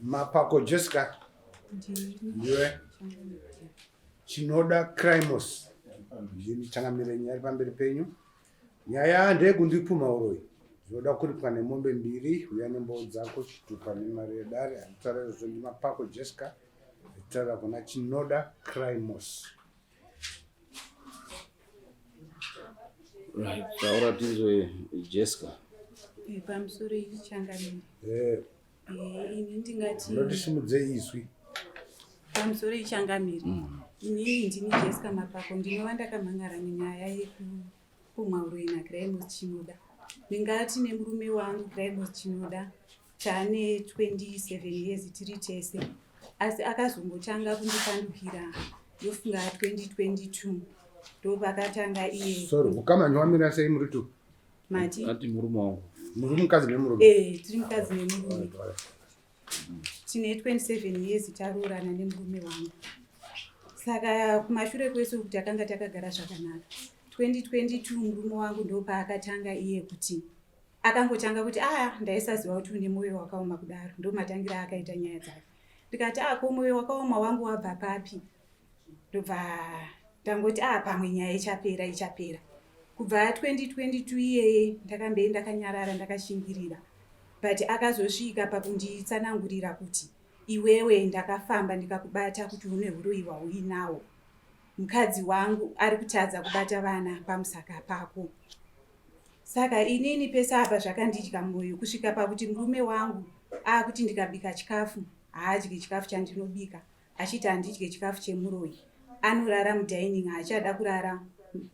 Mapako Jessica. Ndiwe. Chinoda Crimos. Ndini changamire nyaya iri pamberi penyu. Nyaya ndeyekundipumha uroyi. Zvinoda kuripwa nemombe mbiri, uya nemboo dzako, chitupa nemari yedare. Handitaura izvozvo ndiMapako Jessica. Nditaura kuna Chinoda Crimos. Right, taura tinzwe Jessica. Eh, pamusoro ichi changamire. Eh. Eh, ini ndingati Ndinotisimudze izwi. Pamusoro ichangamire. Inini ndini Jessica Mapako ndinova ndakamhan'ara nenyaya yekupumwa uroyi naGraimos Chinoda. Ndingati nemurume wangu Graimos Chinoda Tane 27 years tiri tese asi akazongotanga kundipandukira ndofunga 2022 ndopakatanga iye. Sorry, ukama nyowamira sei muri tu? Mati? Ati murume wangu. Muri mukadzi nemurume? Eh, tiri mukadzi nemurume. Tine 27 years taroorana nemurume wangu. Saka kumashure kwese uku takanga takagara zvakanaka. 2022 murume wangu ndopaakatanga iye kuti Akangotanga kuti ah ndaisaziva kuti une moyo wakaoma kudaro ndomatangira akaita nyaya dzake. Ndikati ah ko moyo wakaoma wangu wabva papi? Ndobva ndangoti ah pamwe nyaya ichapera ichapera. Kubva 2022 iyeye ndakambe ndakanyarara ndakashingirira but akazosvika pakunditsanangurira kuti iwewe ndakafamba ndikakubata kuti une huroyi hwauinawo. Mukadzi wangu ari kutadza kubata vana pamusaka pako. Saka inini pese apa zvakandidya moyo kusvika pakuti murume wangu akuti ndikabika chikafu haadye chikafu chandinobika achiti handidye chikafu chemuroyi. Anorara mudining haachada kurara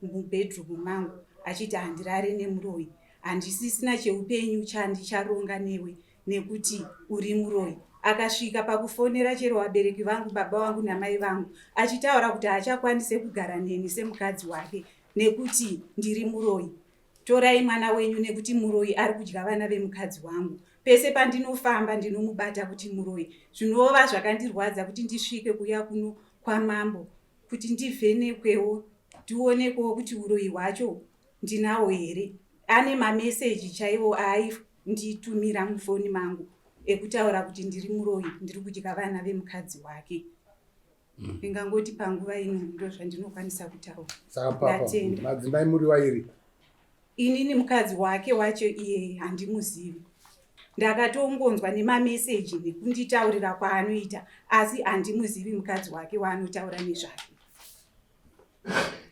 mubedroom mangu achiti handirare nemuroyi. Handisisina cheupenyu chandicharonga newe nekuti uri muroyi. Akasvika pakufonera chero vabereki vangu baba vangu namai vangu achitaura kuti haachakwanise kugara neni semukadzi wake nekuti ndiri muroyi torai mwana wenyu nekuti muroyi ari kudya vana vemukadzi wangu pese pandinofamba ndinomubata kuti muroyi zvinova zvakandirwadza kuti ndisvike kuya kuno kwamambo kuti ndivhenekwewo ndionekwewo kuti uroyi hwacho ndinawo here ane mameseji chaiwo aainditumira mufoni mangu ekutaura kuti ndiri muroyi ndiri kudya vana vemukadzi wake mm. ndingangoti panguva ino ndozvandinokwanisa kutaura saka papa madzimai muri vairi inini mukadzi wake wacho iye handimuzivi ndakatongonzwa nemameseji nekunditaurira kwaanoita asi handimuzivi mukadzi wake waanotaura nezvake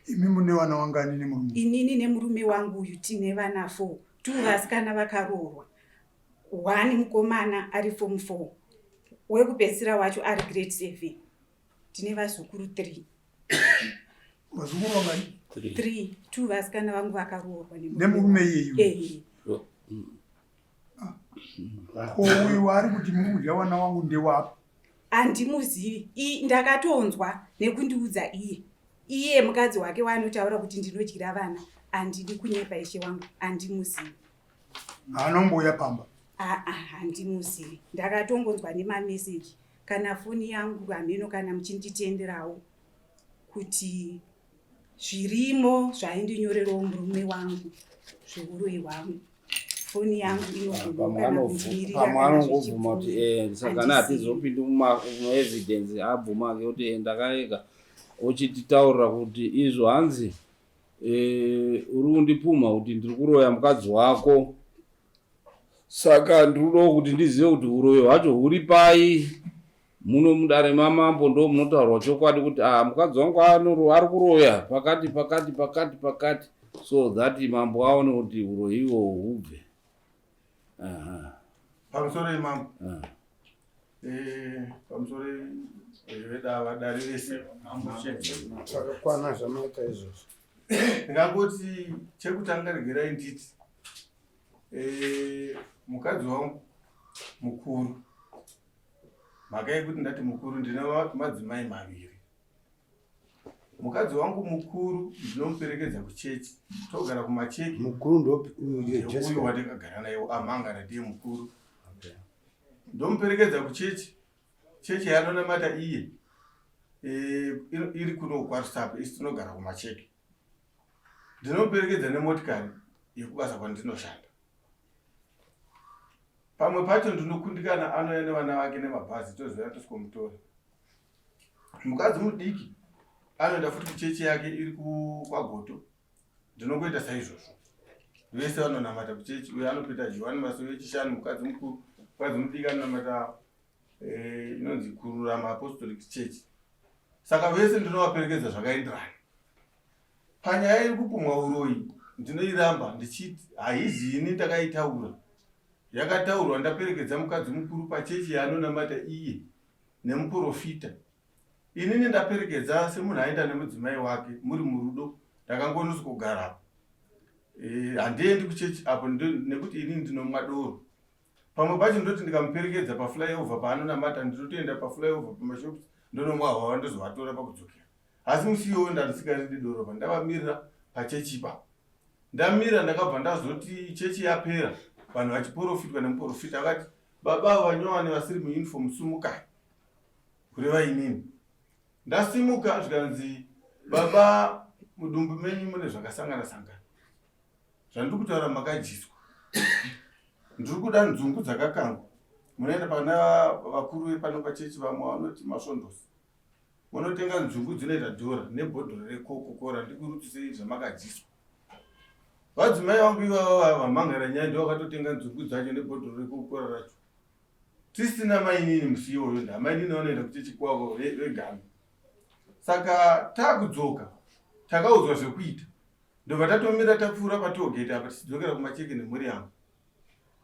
imi mune vana wangani nemurume inini nemurume wangu uyu tine vana four two vasikana vakaroorwa One mukomana ari form 4 wekupedzisira wacho ari grade 7 tine vazukuru 3 vazukuru vangani 3 two vasikana vangu vakaroorwa nemurume iyeyu eh. Ah. Ko uyu ari kuti muri kudya vana wangu ndewapi handimuzivi ndakatonzwa nekundiudza iye iye mukadzi wake waanotaura kuti ndinodyira vana handidi kunyepa ishe wangu handimuzivi Anombouya pamba? Aa, handimuzivi. Ndakatongonzwa nemameseji kana foni yangu hameno kana muchinditenderawo kuti zvirimo zvaindinyorerawo murume wangu zveuroyi hwangu foni yangu inogona anongobvuma kuti eh, saka kana hatizopindi muevidence abvuma ke kuti eh, ndakaeka ochititaurira kuti izvo hanzi Eh, uri kundipumha kuti ndiri kuroya mukadzi wako saka ndiri kudawo kuti ndizive kuti uroyi hwacho huri pai muno mudare mamambo ndo munotaurwa chokwadi kuti ah, mukadzi wangu ari kuroya pakati pakati pakati pakati so that mambo aone kuti uroyi iwowo hubve pamusoro imambo eh, pamusoro vedava dare rese zvakakwana zvamaita izvozvo ndingangoti chekutanga regerai nditi eh, mukadzi wangu mukuru mhaka yekuti ndati mukuru ndine madzimai maviri Mukadzi wangu mukuru ndinomuperekedza kuchechi togara kumacheki. Mukuru ndouyu watakagara naye amhangara ndiye mukuru. Okay. Ndomuperekedza kuchechi chechi yaanonamata iye e, iri kuno kwaRusape isi tinogara kumacheki. Ndinomuperekedza nemotikari yekubasa kwandinoshanda. Pamwe pacho ndinokundikana anouya nevana vake nemabhazi tozoya tosikomutora. Mukadzi mudiki anoenda futi kuchechi yake iri kwaGoto. Ndinongoita saizvozvo. Vese vanonamata kuchechi uyo anopinda Johani Masowe wechishanu mukadzi mukuru. Mukadzi mudiki anonamata eh, inonzi Kururama Apostolic Church. Saka vese ndinovaperekedza zvakaenderana. Panyaya iri kupumwa uroyi ndinoiramba ndichiti haizi ini ndakaitaura. Yakataurwa ndaperekedza mukadzi mukuru pachechi yaanonamata iye nemuporofita. Inini ndaperekedza semunhu aenda nemudzimai wake muri murudo ndakangonosvikogarapo. Eh, handiendi kuchechi apo nekuti inini ndinomwa doro. Pamwe pacho ndinoti ndikamuperekedza paflyover paanonamata ndinotoenda paflyover pamashops ndonomwa hwahwa ndozovatora pakudzokera. Asi musi iyoyo ndandisingaridi doro pandavamirira pachechi ipapo. Ndamira ndakabva ndazoti chechi yapera vanhu vachiporofitwa nemuporofita akati baba avo vanyowani vasiri muuniform sumukai kureva inini. Ndasimuka zvikanzi baba mudumbu menyu mune zvakasangana sangana zvandiri kutaura makadyiswa ndiri kuda nzungu dzakakangwa munoenda pana vakuru vepano pachechi vamwe vanoti masvondosi Munotenga nzungu dzinoita dhora nebhodhoro rekoko kora ndikurutsisei zvamakadyiswa. Vadzimai vangu ivava vamhangara nyaya ndivo vakatotenga nzungu dzacho nebhodhoro rekoko kora racho. Tisina mainini musi iwoyo ndamainini vanoenda kuchechi kwavo vegami. Saka takudzoka takaudzwa zvekuita ndobva tatomira tapfuura patogate apa tichidzokera kumacheke nemhuri yangu.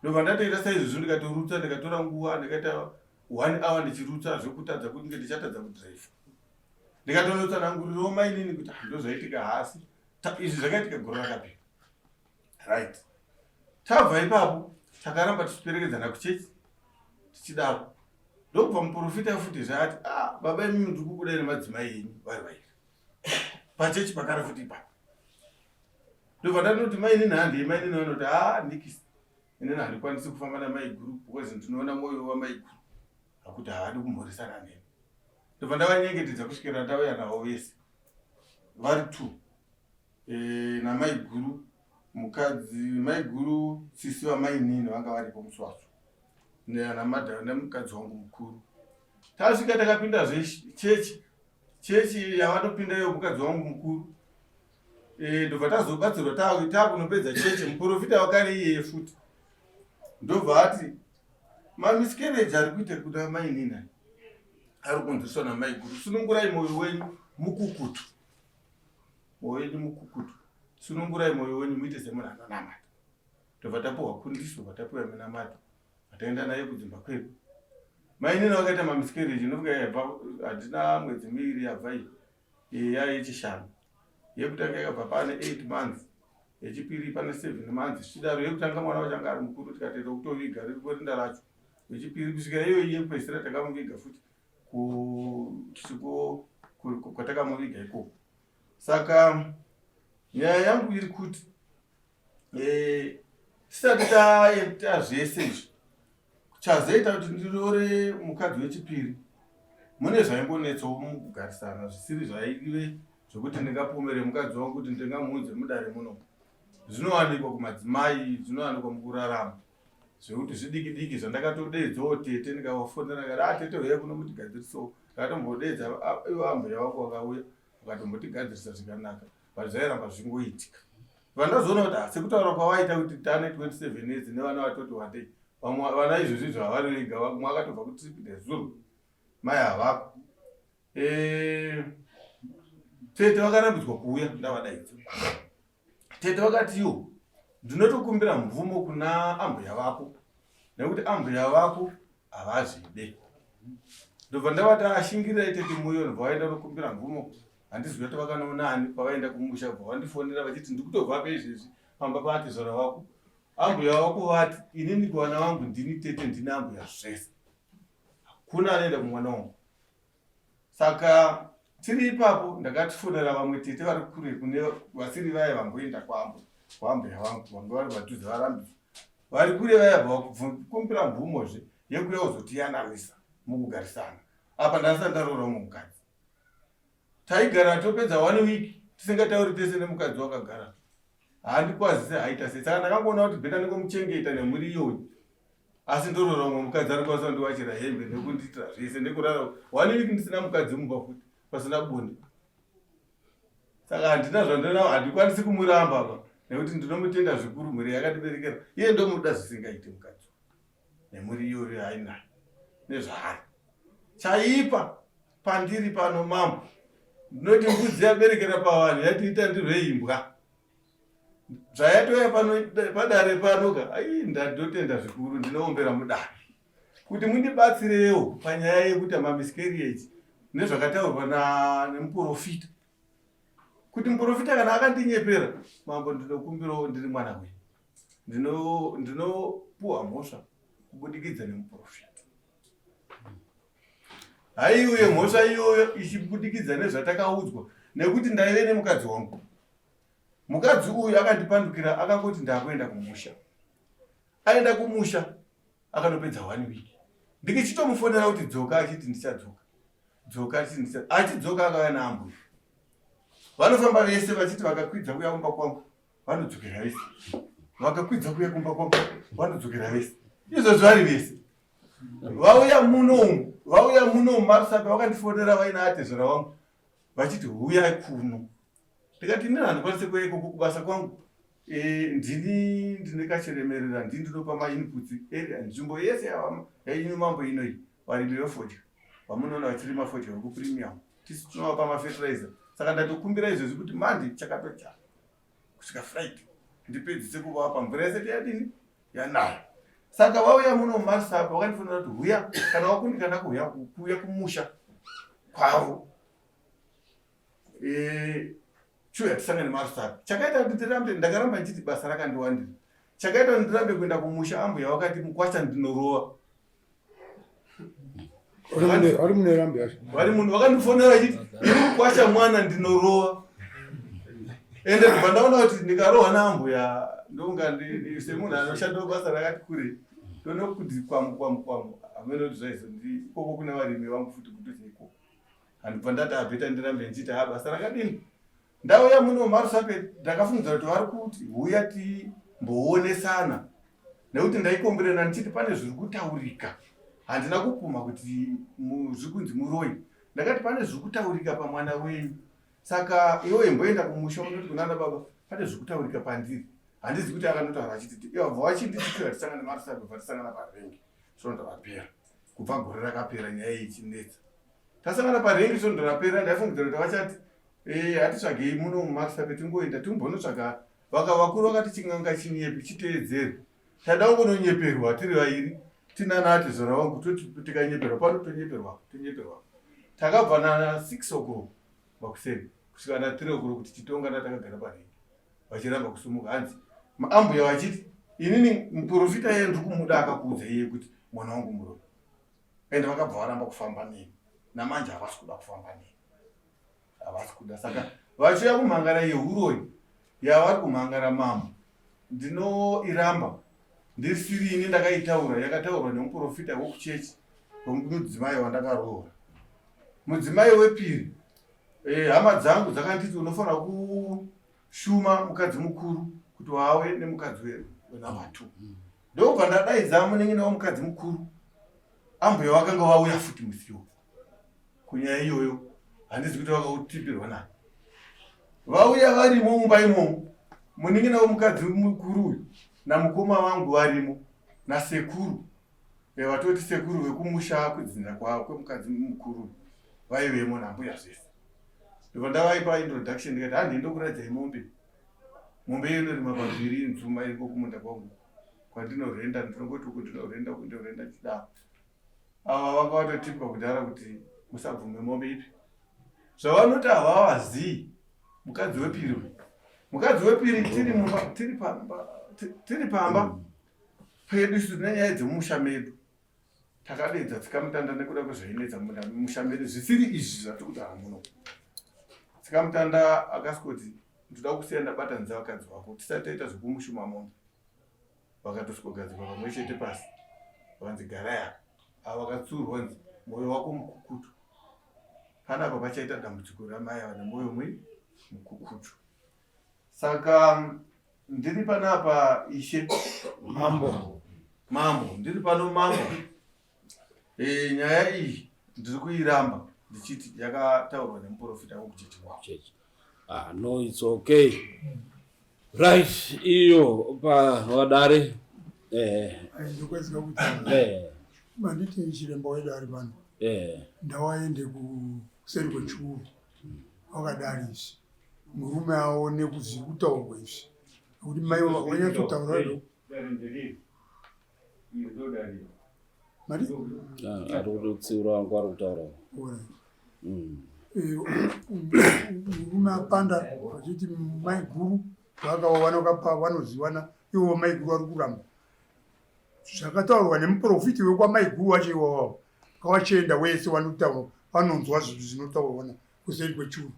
Ndobva ndatoita saizvozvo ndikatorutsa ndikatora nguva ndikaita one hour ndichirutsa zvekutadza kuti nge ndichatadza kudrive. Ndikatonotsanangurirawo mainini kuti ah, ndozvaitika hasi izvi zvakaitika gore rakapera. Right. Tabva ipapo takaramba tichiperekedzana kuchechi tichidaro. Ndokubva muprofita futi zvaati ah baba imimi ndiri kukudai nemadzimai enyu vari vairi. Pachechi pakare futi ipapo. Ndobva ndanoti mainini handei mainini vanoti haa nikisi inini handikwanisi kufamba namaiguru because ndinoona mwoyo wamaiguru akuti havadi kumhoresana neni. Ndobva ndavanyengetedza kusvikira ndauya navo vese vari two e, namaiguru mukadzi maiguru sisi vamainini vanga varipo musi wacho nemukadzi wangu mukuru. Tasvika takapinda zvechechi chechi yavanopinda iyo mukadzi wangu mukuru eh, ndobva tazobatsirwa takunopedza chechi muprofita wakare iyeye futi ndobva ati mamiscarriage ari kuita kuna mainina ari kunzwiswa namaiguru sunungurai mwoyo wenyu mukukutu mwoyo wenyu mukukutu sunungurai mwoyo wenyu muite semunhu anonamata ndobva tapuhwa kundiso vatapiwa minamato Vataenda naye kudzimba kwedu. Mainini vakaita mamiscarriage inofuka yabva handina mwedzi miviri yabva iyi. Iyi yaive yechishanu. Yekutanga yakabva pane 8 months. Yechipiri pane 7 months zvichidaro. Yekutanga mwana wacho anga ari mukuru tikatoita kutoviga riripo rinda racho. Yechipiri kusvikira iyoyi yekupedzisira takamuviga futi kwatakamuviga ikoko. Saka nyaya yangu iri kuti Eh, tisati taita zvese izvi chazoita kuti ndiroore mukadzi wechipiri mune zvaingonetsawo mukugarisana zvisiri zvaive zvekuti ndingapomere mukadzi wangu kuti ndingamuunze mudare muno zvinowanikwa kumadzimai zvinowanikwa mukurarama zvekuti zvidiki diki zvandakatodeedzawo tete ndikavafonera ndikati ah tete huyai kuno mutigadzirisewo ndakatombodeedza ah, ivo ambuya vangu vakauya vakatombotigadzirisa zvikanaka but zvairamba zvichingoitika vandazoona kuti ah, sekutaura kwavaita kuti tane 27 years nevana vatoti wandei vamwe vana izvozvi izvo havari vega vamwe akatobva kutrip nezuro mai havako eh, tete vakarambidzwa kuuya ndavadaidza tete vakatiwo ndinotokumbira mvumo kuna ambuya vako nekuti ambuya vako havazvide ndobva ndavati ashingirirai tete muyo ndobva vaenda kunokumbira mvumo handizivi kuti vakanoona ani pavaenda kumusha bva vandifonera vachiti ndikutobva pe izvezvi pamba paatezvara vako ambuya vako vati inini kuvana vangu ndini tete ndini ambuya zvese hakuna anoenda kumwana wangu Saka tiri ipapo ndakatifonera vamwe tete vari kure kune vasiri vaya vamboenda kwambo kwambuya vangu vanga vari padhuze varambidzwa vari kure vaya vakumbira mvumozve yekuya kuzotiyananisa mukugarisana apa ndasati ndaroora umwe mukadzi taigara topedza one week tisingatauri tese nemukadzi wakagara handikwazise haita sei saka ndakangoona kuti bheta ndingomuchengeta nemhuri iyoyi. Asi ndoroora umwe mukadzi anokwanisa kundiwachira hembe nekundiitira zvese nekurara one week ndisina mukadzi mumba futi pasina bonde. Saka handina zvandina handikwanisi kumuramba ba nekuti ndinomutenda zvikuru mhuri yakandiberekera iye ndomuda zvisingaite mukadzi nemhuri iyoyo yaainayo nezvaari. Chaipa pandiri pano mambo ndinoti mbudzi yaberekera pavanhu yatiita ndirwe imbwa zvayatouya pano padare pano ka ai ndandotenda zvikuru ndinoombera mudare kuti mundibatsirewo panyaya yekuti mamiscarriage nezvakataurwa nemuprofita kuti muprofita kana akandinyepera mambo ndinokumbirawo ndiri mwana wenyu ndinopuwa mhosva kubudikidza nemuprofita haiuye mhosva iyoyo ichibudikidza nezvatakaudzwa nekuti ndaive nemukadzi wangu mukadzi uyu akandipandukira akangoti ndakuenda kumusha aenda kumusha akanopedza one week ndikichitomufonera kuti dzoka achiti ndichadzoka dzoka achiti achidzoka akauya naambuya vanofamba vese vachiti vakakwidza kuya kumba kwangu vanodzokera vese vakakwidza kuya kumba kwangu vanodzokera vese izvozvo vari vese vauya muno umu vauya muno umu marusape vakandifonera vaina atezvera wangu vachiti huyai kuno ndikati inini handikwanise kuya ikoko kubasa kwangu e, ndini ndine kachiremerera ndini ndinopa mainputs area nzvimbo yese yainyu mambo inoyi varimi vefodya vamunoona vachirima fodya vekupremium tisu tinovapa mafertilizer saka ndatokumbira izvezvi kuti mandi chakatocha kusvika friday ndipedzise kuvapa mvura yese tiyadini yanaya saka vauya muno mumarusape vakandifonera kuti huya kana wakundikana kuuya kuuya kumusha kwavo e, chiuya tisangane marusape chakaita kuti ndirambe ndakaramba ndichiti basa rakandiwandira chakaita kuti ndirambe kuenda kumusha ambuya vakati mukwasha ndinorova vari munhu vakandifonera vachiti ini mukwasha mwana ndinorova ende ndibva ndaona kuti ndikarohwa naambuya ndonga semunhu anoshanda basa rakati kure ndonokuti kwamu kwamu kwamu hamene kuti zvaizondi ikoko kune varimi vangu futi kudhuze ikoko handibva ndati abheta ndirambe ndichiti ha basa rakadini ndauya muno marusape ndakafungidzira kuti vari kuti huya timboonesana nekuti ndaikomberana ndichiti pane zviri kutaurika handina kupuma kuti zviri kunzi muroyi ndakati pane zviri kutaurika pamwana wenyu saka iwe imboenda kumusha unoti kunana baba pane zviri kutaurika pandiri handizi kuti akanotaura achiti ivo bva vachinditi tisangane marusape bva tisangana parengi svondo rapera kubva gore rakapera nyaya iyi ichinetsa tasangana parengi svondo rapera ndaifungidzira kuti vachati eh, hatitsvagei muno mumarusape tingoenda timbonotsvaga vaka vakuru vakati chin'anga chinyepi chiteedzere tada kungononyeperwa tiri vairi tinana atezvara vangu toti tikanyeperwa pano tonyeperwa tonyeperwa takabva na 6 o'clock makuseni kusvika na 3 o'clock tichitongana takagara parengi vachiramba kusumuka hanzi ambuya vachiti inini muprofita iye ndiri kumuda akakuudza iye kuti mwana wangu muroyi ende vakabva varamba kufamba neni namanje havasi kuda kufamba neni havasi kuda saka vachiuya kumhangara yehuroyi yavari kumhangara mambo ndinoiramba ndisiri ini ndakaitaura yakataurwa nemuprofita wekuchechi wemudzimai wandakaroora mudzimai wepiri eh, hama dzangu dzakanditi unofanira kushuma mukadzi mukuru kuti wave nemukadzi wenamba two ndokubva ndadaidza munin'ina wemukadzi mukuru ambuya vakanga vauya futi musiwo kunyaya iyoyo handizi kuti vakautipirwa nani vauya varimo mumba imomo munin'ina wemukadzi mukuru uyu namukoma vangu varimo nasekuru vatoti sekuru vekumusha kwedzinza kwavo kwemukadzi mukuru vaivemo nambuya zvese ndobva ndavaipa introduction ndikati handi ndokuradzai mombe mombe iyo inorima paviri nzuma iriko kumunda kwangu kwandinorenda ndinongoti uku ndinorenda uku ndinorenda chidaro ava vanga vatotipwa kudhara kuti musabvume mombe ipi zvavanoti havavazii mukadzi wepiri uyu mukadzi wepiri tiri mumba tiri pamba tiri pamba pedu isu nenyaya dzemumusha medu takadedza tsikamutanda nekuda kwezvainetsa mumusha medu zvisiri izvi zvatiri kutaura muno tsikamutanda akasvikoti ndoda kusiya ndabatanidza vakadzi vako tisati taita zvekumushuma mombe vakatosvikogadzikwa pamwe chete pasi vakanzi garai apa ava vakatsurwa nzi mwoyo wako mukukutu panapa pachaita dambudziko ramai ava nemwoyo mui mukukutu saka ndiri panapa ishe mambo. Mambo, ndiri pano mambo. E, nyaya iyi ndiri kuiramba ndichiti yakataurwa nemuprofita wekuchechi kwavo. Ah, no, it's okay. Right, iyo pavadare. Eh. Ndokwaziva kuti eh. Manditi chiremba wedu ari pano. Eh. Ndawaende kuseri kwechuru. Wakadari izvi. Murume aone kuti kutaurwa izvi. Nekuti mai wanyatsotaura do. Mari? Ah, ari kutsiura wangu ari kutaura. Mm. Eh, murume apanda vachiti mai guru vakawa vanokapa vanoziwana ivo mai guru vari kuramba zvakataurwa nemuprofiti wekwamai guru wacho iwawawo kawachienda wese vanotaura vanonzwa zvinhu zvinotaurwa kuseri kwechuru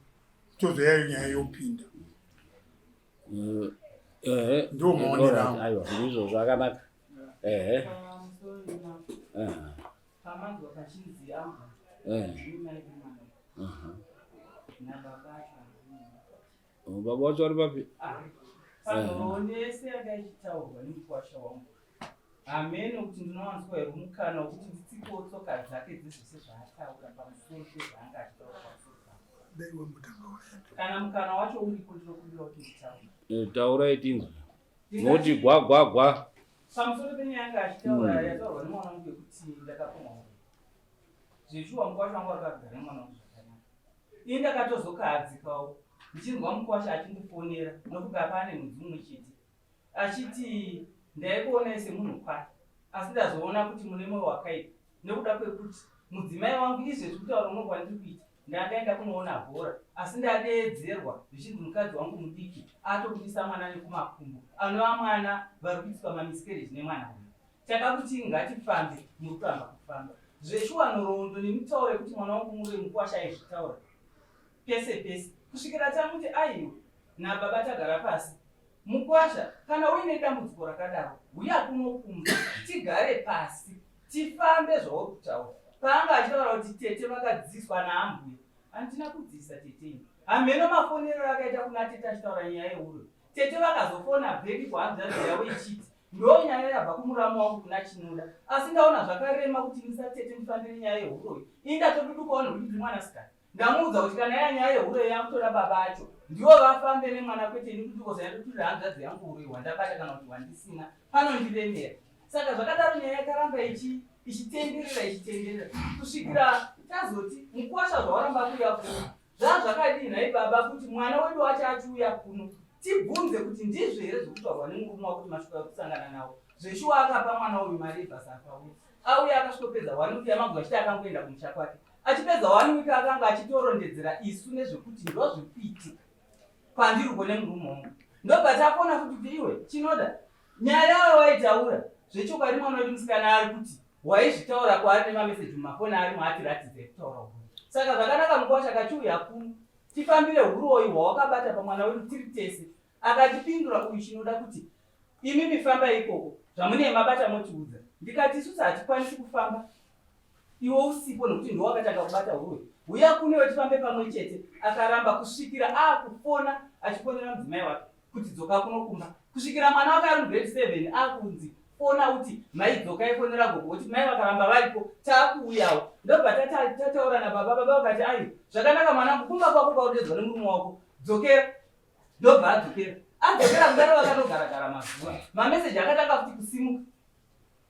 tozoyayo nyaya yopinda eh, eh, ndiwo maonero angu aiwa ndizvo zvakanaka ehe Pamanzwa pachinzi ambwa ndimai vemwana nababa acho oh, baba wacho vari papi? Ah, panhoroondo yese yanga ichitaurwa nemukwasha wangu hameno kuti ndinowanzwa here mukana wekuti nditsikewo tsoka dzake dzezvese zvaataura pamusoro pezvaanga achitaura pamusoro pangu. Kana mukana wacho uripo ndinokumbira kuti nditaure. Eh, taurai tinzwe. Moti gwa gwa gwa. Pamusoro penyaya yanga achitaura yataurwa nemwana wangu yekuti ndakapumwa uroyi. Zveshuwa mukwasha wangu akagara nemwana wangu zvakanaka. Ini ndakatozokahadzikawo ndichinzwa mukwasha achindifonera nokuti apa ane mwedzi mumwe chete achiti ndaikuonai semunhu kwaye asi ndazoona kuti mune moyo wakaipa nekuda kwekuti mudzimai wangu izvezvi kutaura uno kwandiri kuita ndandaenda kunoona bhora asi ndadeedzerwa zvichinzi mukadzi wangu mudiki atobudisa mwana nekumakumbo anova mwana vari kuitiswa mamiscarriage nemwana uyu takakuti ngatifambe muri kuramba kufamba zveshuwa nhoroondo nemitauro yekuti mwana wangu mure mukwasha aizvitaura pese pese kusvikira tamuti aiwa nababa tagara pasi Mukwasha kana uine dambudziko rakadaro huya kuno kumba tigare pasi tifambe zvauri kutaura. Paanga achitaura kuti tete vakadzidziswa naambuya handina kudzidzisa tete ini. Hamheno mafonero akaita kuna tete achitaura nyaya yehuroyi. Tete vakazofona bheki kuhanzvadzi yavo ichiti ndo nyaya yabva kumuramu wangu kuna Chinoda asi ndaona zvakarema kuti ini satete ndifambire nyaya yehuroyi. Ini ndatodudukawo nekuti ndiri mwanasikana. Ndamuudza kuti kana yanyaya yehure yakutoda baba acho ndivo vafambe nemwana kwete ini kuti kozandoturira hanzvadzi yangu huroyi hwandabata kana kuti hwandisina panondiremera. Saka zvakadaro nyaya yakaramba ichi ichitenderera ichitenderera kusvikira tazoti mukwasha zvawaramba kuuya kuno zvazvakadii nhai baba kuti mwana wedu wacho achiuya kuno tibvunze kuti ndizvo here zvekutaurwa nemurume wako kuti mashoko ekusangana nawo zveshuwa akapa mwana uyu mari yebhasi akauya auya akasvikopedza one week yamabva achiti akangoenda kumusha kwake Achipedza one week akanga achitorondedzera isu nezvekuti ndozvikuitika kwandiri uko nemurume wangu. Ndobva tafona futi kuti iwe Chinoda nyaya yawe waitaura zvechokwadi mwana wedu musikana ari kuti waizvitaura kwaari nemameseji mumafoni arimo atiratidza ekutaura uku. Saka zvakanaka mukwasha kachiuya kuno tifambire huroyi hwawakabata pamwana wedu tiri tese. Akatipindura uyu Chinoda kuti imimi fambai ikoko zvamunee mabata motiudza. Ndikati isusu hatikwanisi kufamba iwe usipo nekuti ndiwe wakatanga kubata huroyi huya kuno iwe tifambe pamwe chete akaramba kusvikira akufona achifonera mudzimai wake kuti dzoka kuno kumba kusvikira mwana wake ari mugrade 7 akunzi fona uti mai dzoka ifonera gogo kuti mai vakaramba varipo taakuuyawo ndobva tataura nababa baba vakati ayi zvakanaka mwanangu kumba kwako kwaudedzwa nemurume wako dzokera ndobva adzokera adzokera kudaro vakanogaragara mazuva mameseji akatanga futi kusimuka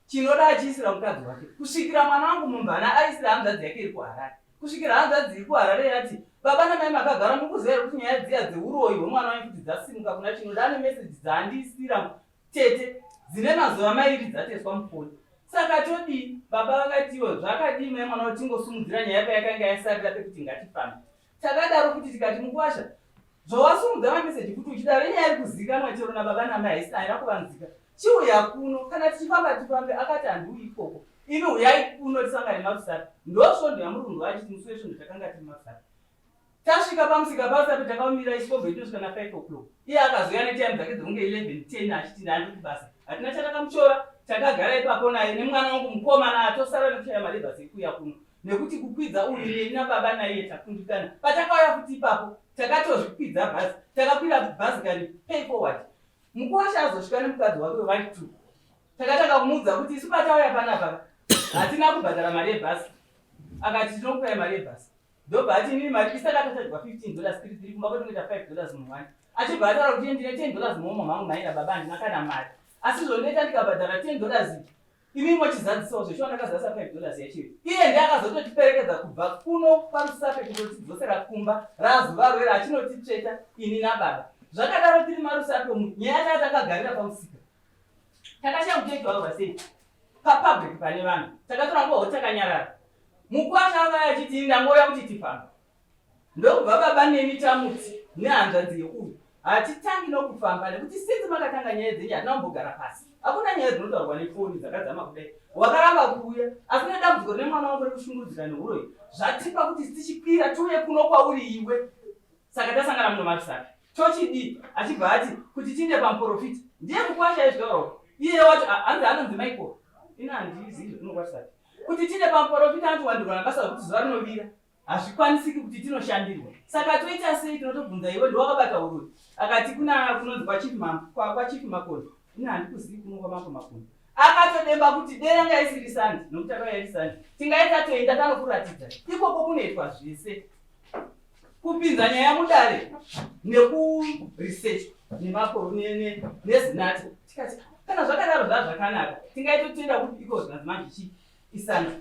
Chinoda achiisira mukadzi wake kusvikira mwana wangu mumvana aisira hanzvadzi yake iri kuHarare kusvikira hanzvadzi iri kuHarare yati baba namai makagara mukuziva here kuti nyaya dziya dzeuroyi hwemwana wenyu kuti dzasimuka kuna Chinoda ane meseji dzaandiisira tete dzine mazuva mairi dzateswa mufoni saka todii baba vakatiwo zvakadii mai mwana kuti tingosumudzira nyaya payakanga yasarira pekuti ngatifambe takadaro futi tikati mukwasha Zvawasumudza mameseji kuti uchidaro inyaya iri kuzivikanwa chero nababa namai haisi haina kuvanzika. Chiuya kuno kana tichifamba tifambe akati handiuyi ikoko. Imi huyai kuno tisangane maRusape. Ndosvondo yamuri kunzwa achiti musi wesvondo takanga tiri maRusape. Tasvika pamusika paRusape takaumira ichikombe tinosvika na 5 o'clock. Iye akazouya netime dzake dzekunge 11 10 achiti ndandiri kubasa. Hatina chatakamushora takagara ipapo naye nemwana wangu mukomana atosara nekushaya malebhasi ekuuya kuno. Nekuti kukwidza uyu neni nababa naiye takundikana. Patakauya futi ipapo takatozvikwidza bhazi takakwira bhazi kani pay forward mukuwasha azosvika nemukadzi wake wevari two Takatanga kumuudza kuti isu patauya panapa hatina kubhadhara mari yebhasi. Akati tinokupai mari yebhasi. Ndobva ati inini mari isu takatotadwa 15 dollars 33 kumba kwedu kuita 5 dollars munhu one. Achibva ataura kuti ndine 10 dollars muhomwe mangu mhai nababa handina kana mari. Asi zvondoita ndikabhadhara 10 dollars imi mochizadzisawo zveshuwa ndakazadzisa 5 dollars yacho iye ndiye akazototiperekedza kubva kuno kwarusape kutotidzosera kumba razuva rwera achinotitsveta ini nababa zvakadaro tiri marusape umu nyaya taa takagarira pamusika takashaya kuti toitaurwa sei papublic pane vanhu takatora nguva hoti takanyarara mukwasha akauya achiti ndangouya kuti tifambe Ndokubva baba neni tamuti nehanzvadzi yeuyu hatitangi nokufamba nekuti since makatanga nyaya dzenyu hatina kumbogara pasi. Hakuna nyaya dzinotaurwa nefoni dzakadzama kudai. Wakaramba kuuya asi nedambudziko rine mwana wangu rekushungurudzika nehuroyi zvatipa kuti tichikwira tiuye kuno kwauri iwe. Saka tasangana muno maRusape. Tochidii? Achibva ati kuti tiinde pamuporofita. Ndiye mukwasha aizvitaurawo. Iye wacho hanzi anonzi Michael. Ini handizivi zvekuno kwaRusape. Kuti tiinde pamuporofita anotowandirwa nabasa rekuti zuva rinovira. Hazvikwanisiki kuti tinoshandirwa. Saka toita sei tinotobvunza iwe ndiwe wakabata huroyi. Akati kuna kunonzi kwachief mambo kwa, kwachief Makoni. Ini handikuzivi kuno kwamambo Makoni. Akatodemba kuti dei yanga isiri sandi nokuti akauya iri sandi. Tingai tatoenda tanokuratidza. Ikoko kunoitwa zvese. Kupinza nyaya mudare nekuresearch nemakoro nezinati. Tikati kana zvakadaro zvazvakanaka. Tingai totenda kuti iko zvinanzi manje chii Isana.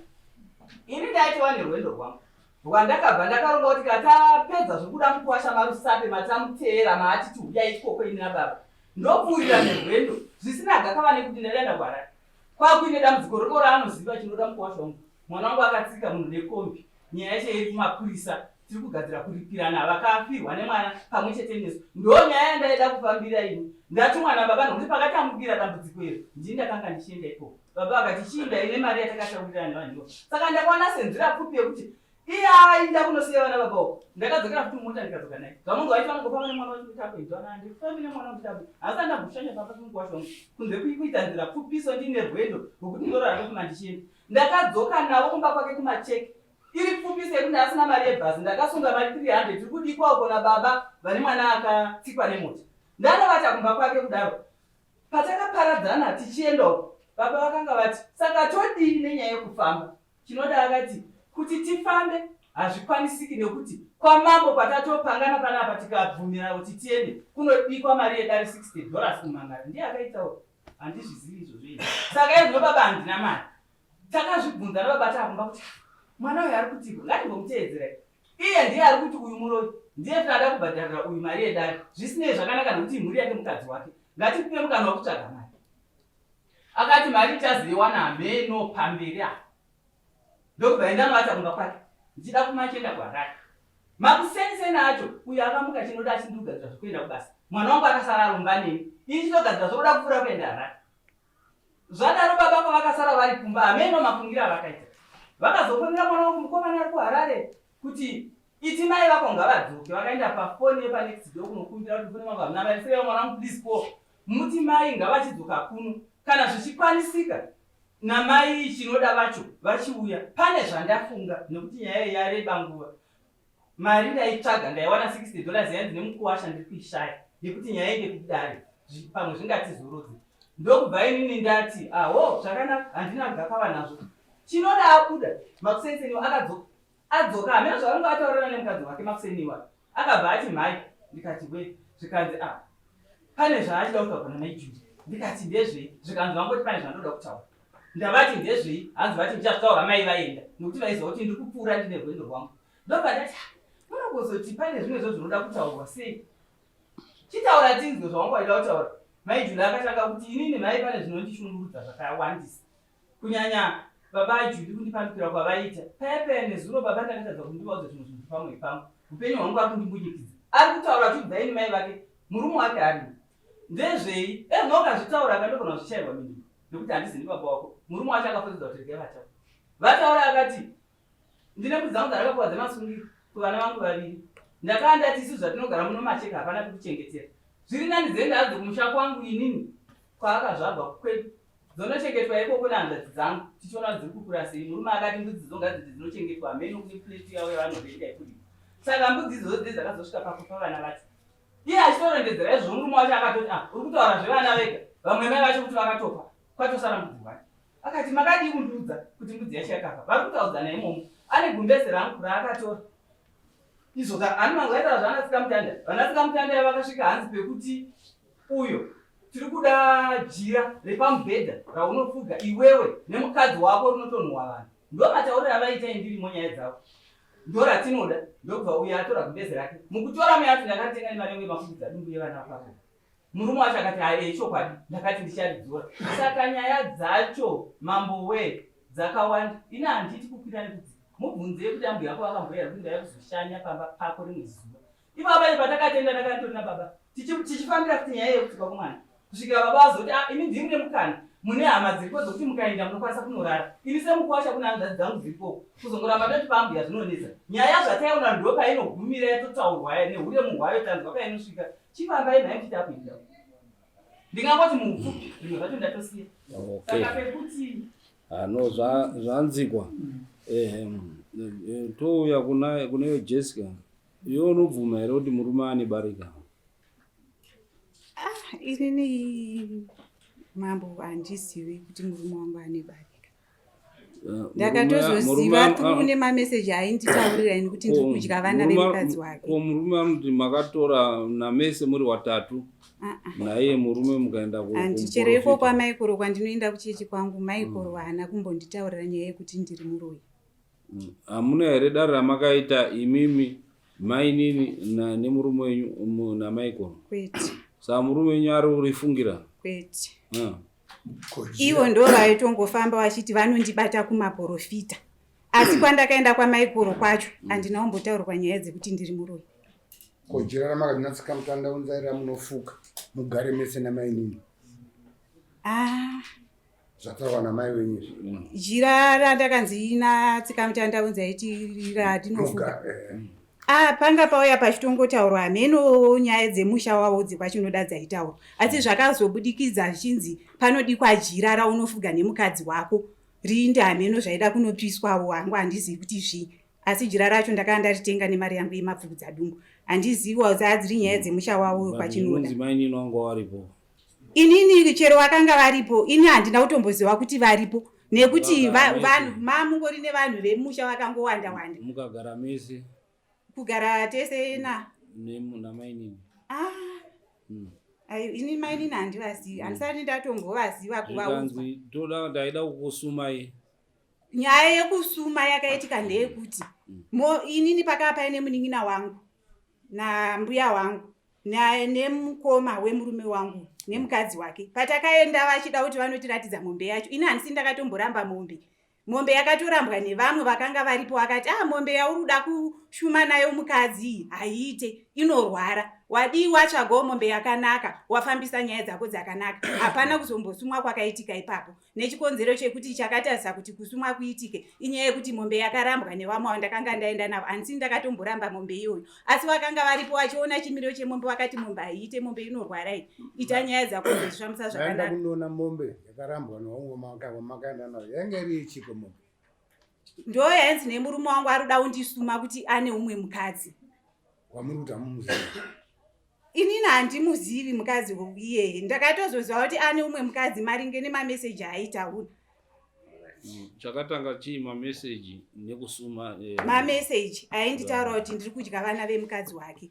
Ini ndaitova nerwendo rwangu rwandakabva ndakaronga kuti katapedza zvekuda mukuwasha marusape matamuteera maatiti huyai ikoko ini nababa ndopfuurira nerwendo zvisina gakava nekuti ndadaenda kuharare kwakuine dambudziko riko raanoziva chinoda mukuwasha wangu mwana wangu akatsika munhu nekombi nyaya yacho iri kumapurisa tiri kugadzira kuripirana vakafirwa nemwana pamwe chete nesu ndo nyaya yandaida kufambira ini ndatumwa nababa nokuti pakatambukira dambudziko iri ndini ndakanga ndichienda ikoko Baba vakati chiinda ine mari yatakataurirana nevanhu ivo. Saka ndakaona senzira pfupi yekuti iye ainda kunosiya vana baba uko. Ndakadzokera futi mumota ndikadzoka naye. Zvamungu vaiti vanongofamba nemwana wacho kuti apo ana handifambi nemwana wangu kuti apo. Asi andamboshanya pamba pemungu wacho wangu. Kunze kuita nzira pfupiso ndiine rwendo rwekuti ndorara ndofuma ndichienda. Ndakadzoka navo kumba kwake kumacheke. Iri pfupiso yekuti ndasina mari yebhazi ndakasunga mari 300 tiri kudikwa uko nababa vane mwana akatsikwa nemota. Ndanovata kumba kwake kudaro. Patakaparadzana tichienda uko, baba vakanga vati, Saka todii nenyaya yekufamba? Chinoda akati, Kuti tifambe hazvikwanisiki nekuti kwamambo kwatatopangana panapa tikabvumirana kuti tiende kunodikwa mari yedare 60 dollars kumhangara. Ndiye akaitawo, handizvizivi izvozvo ini. Saka izvino baba handina mari. Takazvibvunza nababa taakumba kuti mwana uyu ari kutiiko, ngatimbomuteedzerai. Iye ndiye ari kuti uyu muroyi ndiye futi ada kubhadharira uyu mari yedare. Zvisinei zvakanaka nekuti imhuri yake mukadzi wake. Ngatimupe mukana wekutsvaga mari. Akati mari tichazoiwana hameno pamberi apa. Ndokubva enda novata kumba kwake. Ndichida kumachienda kuHarare. Makuseni-seni acho uyu akamuka chinoda achindigadzira zvekuenda kubasa. Mwana wangu akasara aromba neni. Ini chitogadzira zvokuda kupfuura kuenda Harare. Zvadaro baba kwavakasara vari kumba hameno mafungiro avakaita. Vakazofonera mwana wangu mukomana ari kuHarare kuti iti mai vako ngavadzoke. Vakaenda pafoni yepanext door kunokumbira kuti foni vangu hamuna mari sei mwana wangu please call. Muti mai ngavachidzoka kuno kana zvichikwanisika namai Chinoda vacho vachiuya. Pane zvandafunga nekuti nyaya iyi yareba nguva. Mari ndaitsvaga ndaiwana 60 dollars yainzi nemukuwasha ndiri kuishaya yekuti nyaya inde kudare pamwe zvingatizorodze. Ndokubva inini ndati aho zvakanaka handina gakava nazvo. Chinoda abuda makuseni akadzoka adzoka hameno zvavanenge vataurirana nemukadzi wake makuseni iwayo akabva ati mhai ndikati we zvikanzi a ah, pane zvaachida kutaura namai Judy ndikati ndezvei zvikanzi vangoti pane zvandoda kutaura ndavati ndezvei hanzi vati ndichazvitaura mai vaenda nokuti vaiziva kuti ndiri kupfuura ndine rwendo rwangu ndobva ndati ah, munogozoti pane zvimwe zvo zvinoda kutaurwa sei chitaura tinzwe zvawanga waida kutaura mai Julie akatanga kuti inini mhai pane zvinondishungurudza zvakawandisa kunyanya baba Julie kundipandukira kwavaiita paya paya nezuro baba ndakatadza kundivaudza zvimwe zvinhu pamwe pangu upenyu hwangu ari kundimbunyikidza ari kutaura achiudza ini mai vake murume wake arimo ndezvei ezvino ukazvitaura akandogona kuzvishairwa mhinduro nekuti handizi ndibaba wako murume wacho akafodzedza kuti regai vataura vataura akati ndine mbudzi dzangu dzandakapuwa dzemasungiro kuvana vangu vaviri ndakaa ndati isu zvatinogara muno macheka hapana pekuchengetera zviri nani dzenda hadzo kumusha kwangu inini kwaakazvarwa kwedu dzonochengetwa ikoko nehanzvadzi dzangu tichiona kuti dziri kukura sei murume akati mbudzi dzo ngadziti dzinochengetwa hameno kune plate yavo yavanorenda yekudii saka mbudzi idzodzo dzee dzakazosvika pakupa vana vacho iye achitorondedzera izvo murume wacho akatoti ah uri kutaura zvevana vega vamwe mai vacho kuti vakatofa. Kwatosara mbudzi hwani. Akati makadii kundiudza kuti mbudzi yacho yakafa. Vari kutaudzana imomo. Ane gumbeze rangu raakatora. Izvo ka ani mangu aitaura zvana tsikamutanda. Vana tsikamutanda ya vakasvika hanzi pekuti uyo tiri kuda jira repamubhedha raunofuga iwewe nemukadzi wako rinotonhuwa vanhu. Ndo matauriro avaita indirimo nyaya dzavo. Ndoratinoda ndokubva uyo atora gumbeze rake. Mukutora muya ati ndakatenga nemari yangu yemafukidza dumbu yevana vapako. Murume wacho akati haye ichokwadi ndakati ndicharidzora. Saka nyaya dzacho mambo wee dzakawanda. Ini handiti kukwira nekudzika. Mubvunzei kuti ambuya vako vakambouya here kuti ndauya kuzoshanya pamba pako rimwe zuva. Ipapa paye patakatenda ndakanga nditori nababa tichifambira futi nyaya yekutukwa kwemwana kusvikira baba vazoti ah imi ndimi mune mukana mune hama dziriko dzokuti mukaenda munokwanisa kunorara. Ini semukuwasha kune hanzvadzi dzangu dziriko kuzongoramba ndoti paambuya zvinonetsa. Nyaya zvataiona ndo painogumira yatotaurwa nehuremu hwayo tanzwa painosvika. Chifambai nhai muchiti akuita. Ndingangoti muupfupi zvimwe zvacho ndatosiya. Okay. Saka pekuti Ah, no zvanzikwa eh, touya kuna kuneyo Jessica iwe unobvuma here kuti murume ane barika? Ah, inini mambo handizivi kuti murume wangu ane barika. Eh, Ndakatozoziva through nemameseji ainditaurira ini kuti ndiri kudya vana vemukadzi wake. Ko murume anoti makatora namese muri watatu Ah, ah. naiye murume mukaenda Handichero iko kwamaikoro kwandinoenda kuchechi kwangu maikoro haana kumbonditaurira nyaya yekuti ndiri muroyi. Hamuna here dare ramakaita imimi mainini nemurume wenyu namaikoro? Kwete. Saka murume wenyu ari kurifungira? Kwete. Ivo ndo vaitongofamba vachiti vanondibata kumaporofita asi kwandakaenda kwamaikoro kwacho handina kumbotaurirwa nyaya dzekuti ndiri muroyi. Ko jira ramakanyatsa mutanda unzai ramunofuka mugare mese namainini. Ah. Zvataurwa namai wenyu izvi. Jira randakanzi natsikamutanda unzai ratinofuka. Eh. Ah, panga pauya pachitongotaurwa hameno nyaya dzemusha wavo dzekwachinoda dzaitaurwa asi zvakazobudikidza zvichinzi panodikwa jira raunofuga nemukadzi wako rinde hameno zvaida kunopiswawo hangu handizivi kuti zvii asi jira racho ndakanga ndaritenga nemari yangu yemapfukudza dumbu handizivi dzaa dziri nyaya dzemusha wavo wekwachinoda. Mainini wangu waripo Inini chero vakanga varipo ini handina kutomboziva kuti varipo nekuti vanhu mamungori nevanhu vemusha vakangowanda wanda. Mukagara mese Kugara tese na namainini. Ah. Ayo ini mainini handivazivi. Handisati ndatombovaziva kuvaudzwa. Zvikanzi toda ndaida kukusumai. Nyaya yekusuma yakaitika ndeyekuti inini pakava paine munin'ina wangu nambuya wangu nemukoma wemurume wangu nemukadzi wake. Patakaenda vachida kuti vanotiratidza mombe yacho, ini handisi ndakatomboramba mombe. Mombe yakatorambwa nevamwe vakanga varipo vakati ah, mombe yauri kuda kushuma nayo mukadzi iyi haiite, inorwara. Wadii watsvagawo mombe yakanaka wafambisa nyaya dzako dzakanaka. Hapana kuzombosumwa kwakaitika ipapo nechikonzero chekuti chakatarisa kuti kusumwa kuitike inyaya yekuti mombe yakarambwa nevamwe avo ndakanga ndaenda navo. Handisi ndakatomboramba mombe iyoyo, asi vakanga varipo vachiona chimiro chemombe vakati mombe haiite, mombe inorwara iyi, ita nyaya dzako dzozvifambisa Vaenda zvakanaka. kunoona mombe yakarambwa nevamwe vamakaenda nayo yainge iri yechiko mombe? Ndo yainzi nemurume wangu ari kuda kundisuma kuti ane umwe mukadzi. Wamuri kuti hamumuzivi? Inini handimuzivi mukadzi iyeye, ndakatozoziva kuti ane umwe mukadzi maringe nemameseji aaitaura. Chakatanga chii mameseji nekusuma? Mameseji ainditaura kuti ndiri kudya vana vemukadzi wake.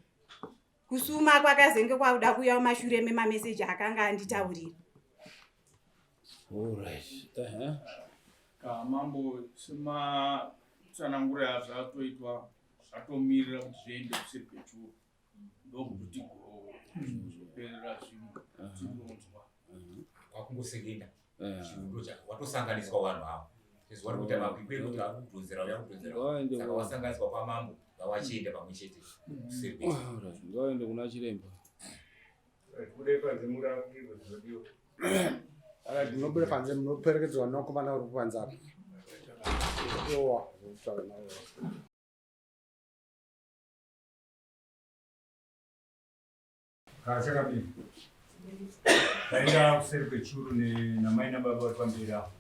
Kusuma kwakazenge kwakuda kuuya mumashure memameseji akanga anditaurira. All right. Ka mambo sematsanangura zvatoitwa zvatomirira kuti zviende kuseri kwechuru ndokuti tigozoperera zvimwe tinonzwa. Kwakungosekenda chirundo chako watosanganiswa vanhu avo sezvo vari kuita makwikwi ekuti vari kudhonzera uya kudhonzera saka wasanganiswa kwamambo ngavachienda pamwe chete kuseri kwechuru. Ngavaende kuna chiremba. Munobuda panze munoperekedzwa nevakomana vari kupanze apa. Owa, kutaura navo. Chakadini? Taenda kuseri kwechuru namai nababa vari pamberi apo.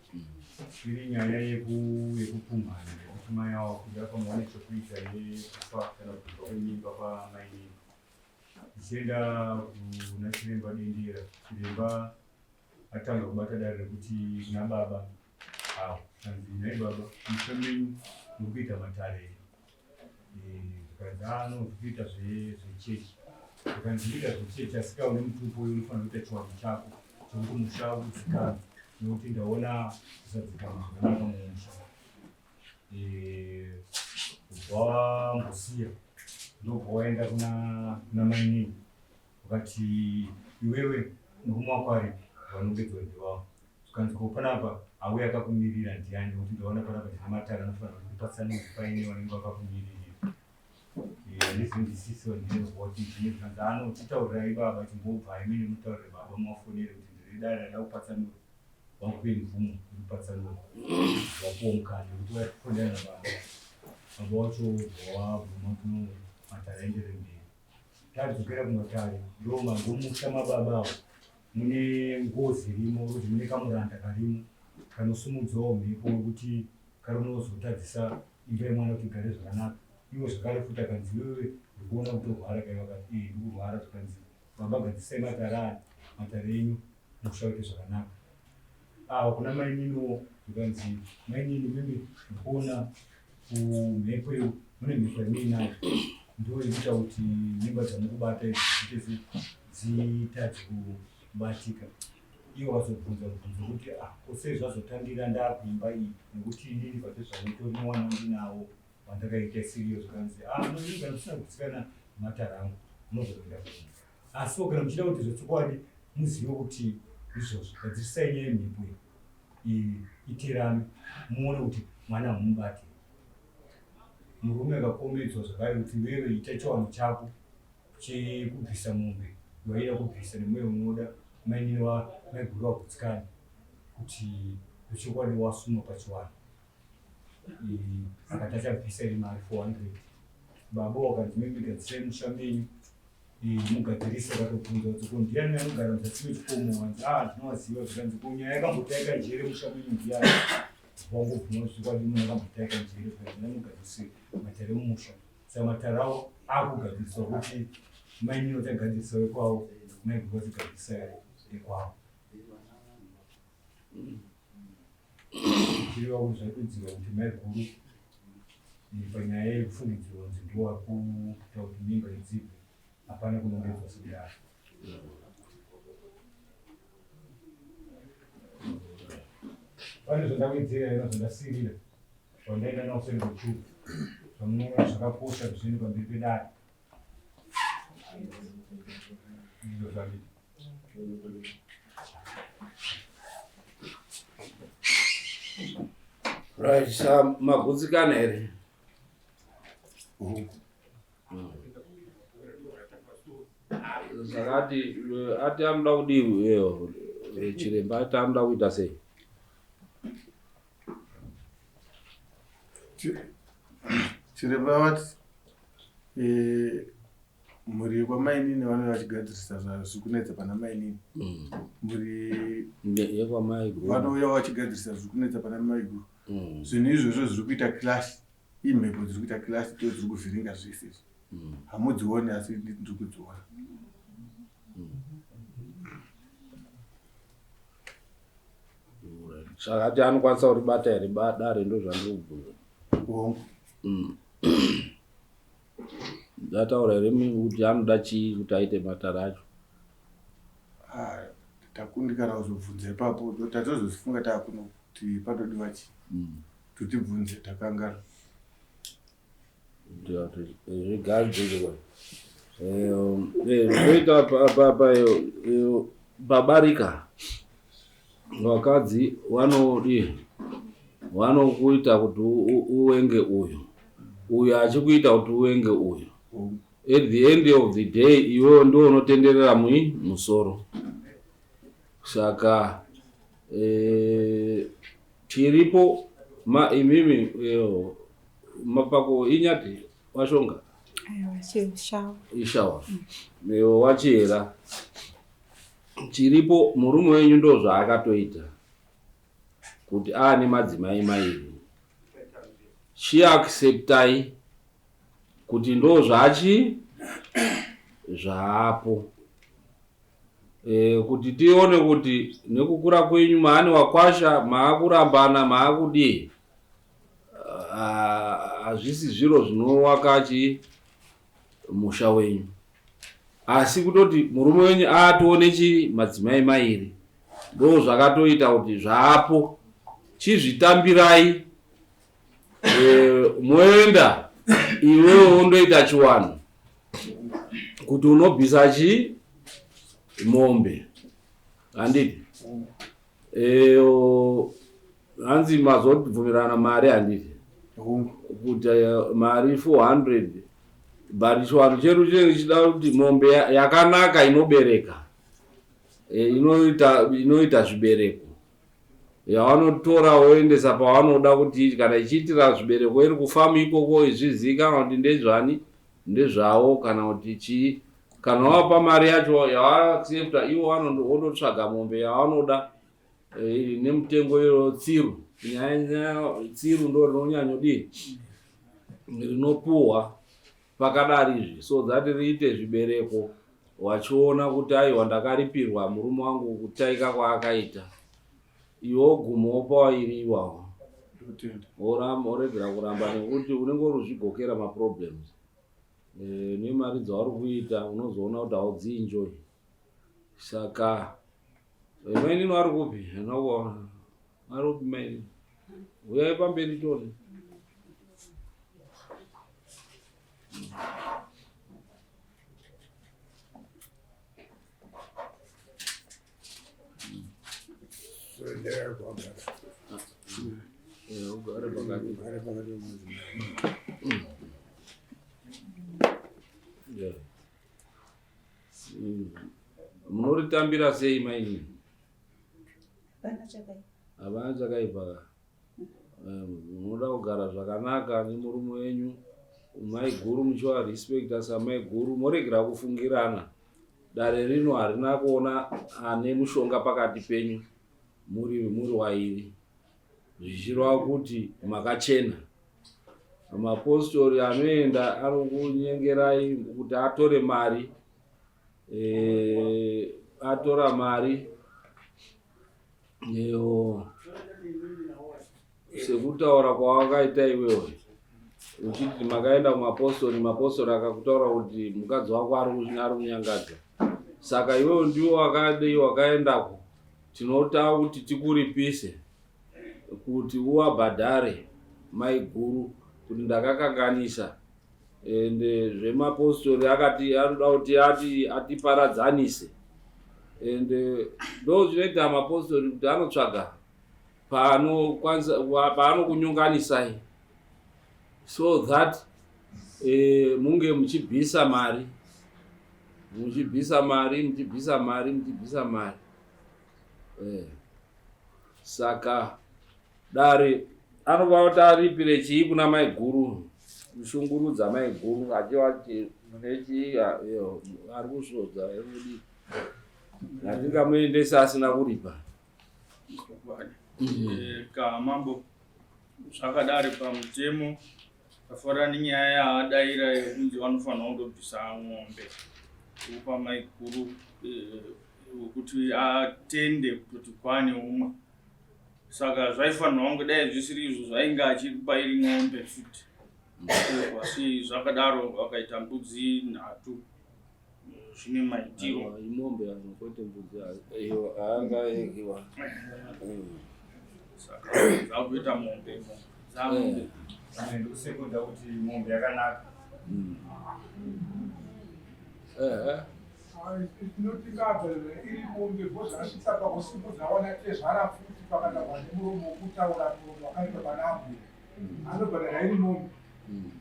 Iri nyaya yekupumhana yekuti mai avo kuda pamwe vane chekuita nekufa kana kubva kwemimba kwamainini. Tichienda kuna chiremba Dendera. Chiremba atanga kubata dare rekuti kuna baba avo anzi nhai baba musha menyu muri kuita matare here zvikanzi ano zvikuita zvechechi zvikanzi kuita zvechechi asika une mutupo uyu unofanira kuita chiwanhu chako chekuti musha udzikame nekuti ndaona kusadzikama zvakanaka mumusha kubva wambosiya ndobva waenda kuna kuna mainini ukati iwewe murume wako aripi vanongedzwa ndiwavo zvikanzi ko panapa auya akakumirira ndiani nekuti ndaona panapa ndine matare anofanira kuti ndipatsanure paine vanenge vakakumiririra handizi ndisisi vandinozwa kuti ndine zvikanzi ano titaurirai baba chimbobvai mine mutaurire baba muvafonere kuti ndiri dare rada kupatsanura vakupe mvumo yekupatsanura wapuwa mukana wekuti vafonera nababa baba wacho wabvuma kuno matare aendere mberi tadzokera kumatare ndomusha mababa awo mune ngozi irimo kuti mune kamuranda karimo kanosumudzawo mhepo wekuti karinozotadzisa imba yemwana kuti igare zvakanaka iwo zvakare futi akanzi iwewe ndikuona kutorwara kaiva kati ee ndikurwara zvikanzi baba gadzisai matare aya matare enyu musha uite zvakanaka awa kuna maininiwo zvikanzi mainini mimi ndikuona kumhepo iyo mune mhepo yamuinayo ndo inoita kuti mimba dzamukubata idzi dziite dzitadze kubatika iwo vazobvunza mubvunzo wekuti ah ko sei zvazotangira ndakuimba iyi nekuti inini pate zvangu mwana wandinawo wandakaita isiriyo zvikanzi ah no kana musina kugutsikana nematare angu munozoenda kuno asiwo kana muchida kuti zvechokwadi muzive kuti izvozvo gadzirisai nyaya yemhepo iyi iterame muone kuti mwana hamumubate murume akakomedzwa zvakare kuti wewe ita chiwanhu chako chekubvisa mombe waida kubvisa nemwoyo unoda mainini maiguru vagutsikane kuti zvechokwadi wasuma pachiwanhu akati achabvisa iri mari 400 baba wakanzi mimigadzirai musha menyu mugadzirise vakatobvunza kuti ko ndiani anogara muzasi mechikomo wanzi a ah, ndinovaziva zvikanzi ko nyaya yakambotaika njere musha menyu ndiani wangobvuma zvikwadi munhu akambotaika njere zvikanzi ndamugadzirise matare emumusha saka matare awo akugadziriswa kuti mainini vachagadzirisa wekwavo maiguru vachigadzirisa ekwavo Zvichireva kuti zvadudzirwa kuti maiguru panyaya yekufungidzirwa kunzi ndiwo vari kuita kuti mimba idzibve hapana kunongedzwa sekudaro. Pane zvandawedzera ina zvandasirira zvandaenda nawo seri kuchuru zvamunoona zvakakosha kuti zviende pamberi pedare. Ndizvo zvanditi. Right, sa magutsikana here? Zvakati eh, ati anoda kudii eh, chiremba ati anoda kuita sei? Chiremba vati eh, mhuri yekwamainini vanenge vachigadzirisa zviri kunetsa pana mainini mm. mhuri yekwamaiguru vanouya vachigadzirisa zviri kunetsa pana maiguru mm. zvinhu izvozvo zviri kuita clash imhepo dziri kuita clash ndo dziri kuvhiringa zvese izvi mm. hamudzioni asi ndiri kudziona saka ati anokwanisa kuribata here dare ndo zvandiri kubvunza hongu Ndataura here kuti anoda chii kuti aite matare acho? Ah, takundikana kuzobvunza ipapo tatozozifunga taakuno kuti panodiwa chii mm. totibvunze takangana zvigadzirwe zvoita pabarika Vakadzi vanodii? Vanokuita kuti uwenge uyu, uyu achikuita kuti uwenge uyu. At the end of the day iwewe ndiwe unotenderera mui musoro. Saka eh, tiripo ma imimi eh, mapako inyati washonga ishawa mm. wachihera Chiripo murume wenyu ndozvaakatoita kuti aane madzimai mairi. Chiacceptai kuti ndozvachi zvaapo. E, kuti tione kuti nekukura kwenyu maani wakwasha maakurambana maakudii hazvisi zviro zvinovaka chi musha wenyu asi kutoti murume wenyu atoone chi madzimai mairi ndo zvakatoita kuti zvaapo chizvitambirai e, moenda iwewe wondoita chiwanhu kuti unobvisa chi mombe handiti e, hanzi mazobvumirana mari handiti kuti eh, mari 400 but chiwanhu chedu chinenge chichida kuti mombe yakanaka inobereka eh, inoita inoita zvibereko yavanotora woendesa pavanoda kuti kana ichiitira zvibereko iri kufamu ikoko izvizivikanwa kuti ndezvani ndezvavo kana kuti chii kana wapa mari yacho yavaaccepta ivo vanotsvaga mombe yavanoda eh, nemutengo iro tsiru nyanya tsiru ndo rinonyanyodii rinopuhwa pakadari izvi so that riite zvibereko wachiona kuti aiwa ndakaripirwa murume wangu kutaika kwaakaita iwe woguma wopa wairi iwawo woregera kuramba nekuti unenge uri kuzvigokera maproblems e, nemari dzauri kuita unozoona kuti haudzienjoy saka eh, mainini vari kupi anakuona vari kupi mainini uyai pamberi tone Ugare pakati. Ugare pakati pemadzimai. Yeah. Munoritambira sei mainini? Hapana chakaipa. Munoda kugara zvakanaka nemurume wenyu, maiguru muchiva respecta samaiguru, moregera kufungirana. Dare rino harina kuona ane mushonga pakati penyu muri muri wairi zvichireva kuti makachena. Mapostori anoenda anokunyengerai kuti atore mari e, atora mari iyo sekutaura kwawakaita iwewe uchiti makaenda kumapostori mapostori akakutaura kuti mukadzi wako ari kunyangadza saka iwewe ndiwo wakadei wakaendako tinotaa kuti tikuripise kuti uwabhadhare maiguru kuti ndakakanganisa ende zvemapostori akati anoda kuti ati atiparadzanise ende ndo zvinoita mapostori kuti anotsvaga paanokwanisa paanokunyonganisai so that e, munge muchibvisa mari muchibvisa mari muchibvisa mari muchibvisa mari e. Saka dare anofanira kuti aripire chii kuna maiguru kushungurudza maiguru achivati mune chii ari kusvodza kudii hatingamuendesi asina kuripa eh, kamambo zvakadari pamutemo Tafarira nenyaya yaadaira yekunzi vanofanirwa kundobvisa mombe kupa maiguru eh, wekuti atende kutoti kwane umwe saka zvaifanirwa kunge dai zvisiri izvo zvainge achikupa iri mombe futi asi zvakadaro vakaita mbudzi nhatu zvine maitiro imombe kwete mbudzi iyo haangaekiwa saka dzakuita mombe dzamombe eh. ndikusekunda kuti mombe yakanaka hmm. Tinotingabva iri mombe vozvasvitsa pakusimudza wana tezvara futi pakataurwa nemuromo wokutaura muromo wakaitwa pana ambuya hmm. anobhadhara iri mombe hmm.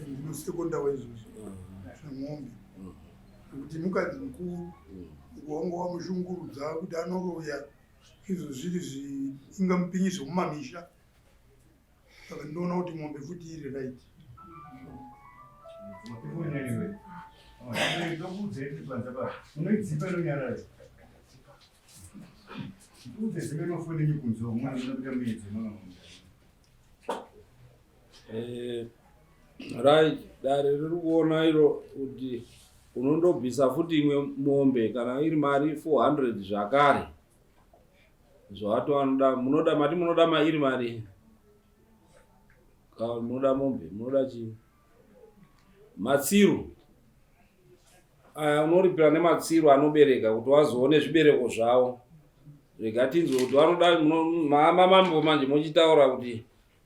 Ndinosekondawo izvozvo zvemombe nekuti mukadzi mukuru wanga wamushungurudza kuti anoroya izvo zviri zviingamupinyi zvemumamisha saka ndinoona kuti mombe futi iri right. Unoidzipa inonyarara udze zimwe inofone kunze mwana unobuda muedzi Eh, right dare riri kuona iro kuti Unondobvisa futi imwe mombe kana iri mari 400 zvakare. Zvawati wanoda munoda mati munoda mairi mari. Kana munoda mombe munoda chii? Matsiru. Aya unoripira nematsiru anobereka kuti wazoone zvibereko zvavo. Rega tinzwe kuti vanoda mamambo manje mochitaura kuti